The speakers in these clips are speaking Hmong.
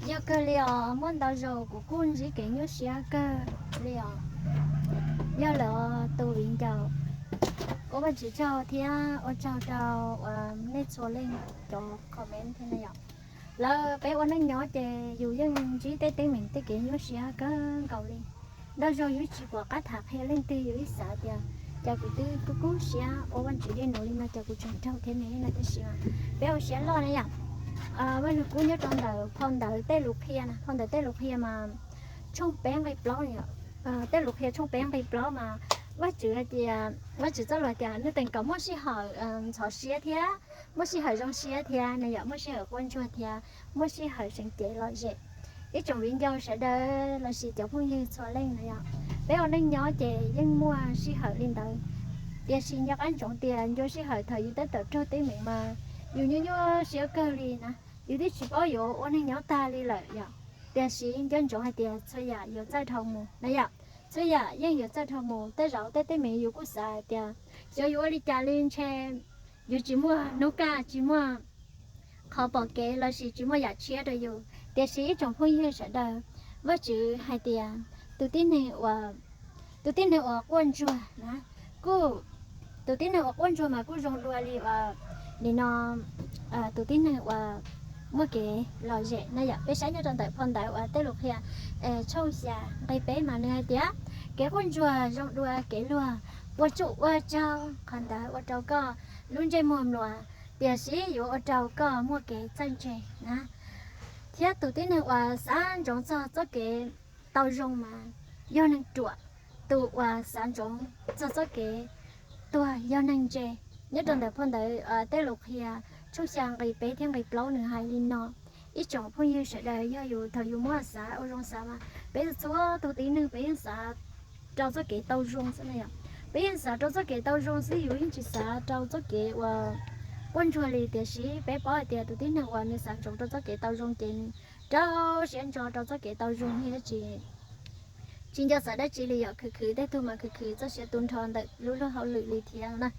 Yog kawg li os, muaj ntau zaus kuv kuj ntsib kev nyuaj siab kawg li os. Yog lawm tus viv ncaus, ua Vajtswv tsaug thiab ua tsaug rau nej txhua leej cov comment thiab na yom. Lawv peb ua neej nyob ces yus yeej ntsib tej teeb meem tej kev nyuaj siab kawg nkaus li. Ntau zaus yus tsis pom qab tham qhia leej twg, yus ib xav tias cas kuv twb kub kub siab ua Vajtswv dej num li no cas kuv tseem raug thiab ne no, tab sis peb ua siab loj na yom. Vaj Lug Kub nyob rau ntawm phau ntawv Tej Lus Qhia na, phau ntawv Tej Lus Qhia mas tshooj peb nqe plaub, Tej Lus Qhia tshooj peb nqe plaub mas Vajtswv hais tias, Vajtswv txoj lus tias nws teem kom muaj sij hawm ntxhov siab thiab muaj sij hawm zoo siab thiab na yom, muaj sij hawm quaj ntsuag thiab muaj sij hawm seev cev lom zem. Ib tsoom viv ncaus sawv daws lossis cov phooj ywg txhua leej na yom, peb ua neej nyob ces yeej muaj sij hawm li ntawd. Tiam sis nco qab ntsoov tias ncua sij hawm thaum yus tab tom raug teeb meem mas yus nyuaj nyuaj siab kawg li na, yus twb tsis paub yuav ua neej nyob tag li lawm yom. Tiam sis nco ntsoov hais tias txhua yam yuav txawj dhau mus na yom, txhua yam yeej yuav txawj dhau mus. Tej zaum tej teeb meem yus kuj xav hais tias xyov yuav ua li cas li ntshe yus tsis muaj hnub kaj, tsis muaj qhov pom kev lossis tsis muaj yam tshiab rau yus. Tiam sis ib tsoom phooj ywg sawv daws, Vajtswv hais tias tus tib neeg uas, tus tib neeg uas quaj ntsuag na, kuj, tus tib neeg uas quaj ntsuag mas kuj zoo dua li uas nim no tus tib neeg uas muaj kev lom zem na yom. Peb saib nyob rau ntawm phau ntawv uas Tej Lus Qhia tshooj xya nqe peb mas nws hais tias kev quaj ntsuag zoo dua kev luag, ua tsuj ua tsaug, qhov ntawd ua rau koj lub ntsej muag mluas, tiam sis yuav ua rau koj muaj kev txawj ntse na. Thiab tus tib neeg uas xav ntsoov txog txoj kev tau zoo mas yog neeg ruam, tus uas xav ntsoov txog txoj kev tuag yog neeg ntse. Nyob rau ntawm phau ntawv Tej Lus Qhia tshooj xya nqe peb thiab nqe plaub nws hais li no. Ib tsoom phooj ywg sawv daws, yog yus thaum yus muab xav ua zoo xav mas peb txhua tus tib neeg peb yeej xav rau txoj kev tau zoo xwb na yom. Peb yeej xav rau txoj kev tau zoo xwb, yus yeej tsis xav rau txoj kev uas quaj ntsuag li. Tiam sis peb paub hais tias tus tib neeg uas nws xav ntsoov rau txoj kev tau zoo ces nws rau siab ntso rau txoj kev tau zoo, nws tsis, tsis nco xav dab tsi li yom. Khwv khwv tej tug mas khwv khwv txoj sia tu nrho ntawm lub luag hauj lwm li thiab na.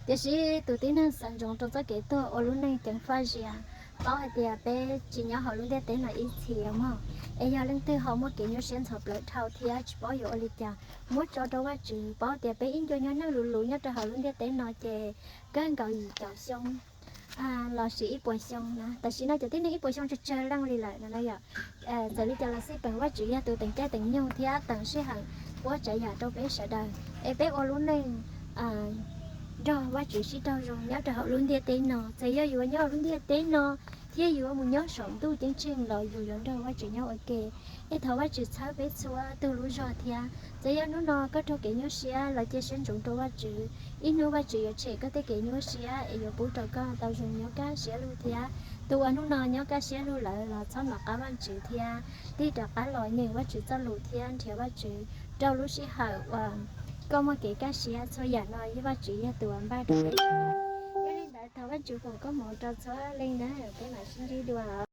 Tiam sis tus tib neeg xav ntsoov rau txoj kev tuag ua lub neej ceev faj zias, paub hais tias peb tsis nyob hauv lub ntiaj teb no ib txhis mog. Es yog leej twg ho muaj kev nyuaj siab ntxhov plawv dhau thiab tsis paub yuav ua li cas, muab tso rau Vajtswv. Paub tias peb ib ncua nyob neej luv luv nyob rau hauv lub ntiaj teb no ces kawg nkaus yim caum xyoo lossis ib puas xyoo na. Tam sim no cov tib neeg ib puas xyoo tsawg tsawg leej li lawm no na yom. Txawm li cas los xij peem Vajtswv yog tus teem caij teem nyoog thiab teem sij hawm ua tsav yam rau peb sawv daws, es peb ua lub neej nrog Vajtswv sib raug zoo nyob rau hauv lub ntiaj teb no. Txawm yog yuav nyob hauv lub ntiaj teb no thiab yuav mus nyob saum ntuj ceeb tsheej los yus yuav nrog Vajtswv nyob ua ke. Es thov Vajtswv txhawb peb txhua tus lub zog thiab. Txawm yog hnub no koj raug kev nyuaj siab los cia siab ntsoov rau Vajtswv. Ib hnub Vajtswv yuav tshem koj tej kev nyuaj siab es yuav pub rau koj tau zoo nyob kaj siab lug thiab. Tus uas hnub no nyob kaj siab lug lawm los txhob maj qab Vajtswv thiab tig rov qab los nyeem Vajtswv txoj lus thiab nrhiav Vajtswv rau lub sij hawm uas koj muaj kev kaj siab. Txhua yam no Vajtswv yog tus uas npaj rau peb. Yog li ntawd thov Vajtswv foom koob hmoov rau txhua leej na, peb mam sib ntsib dua.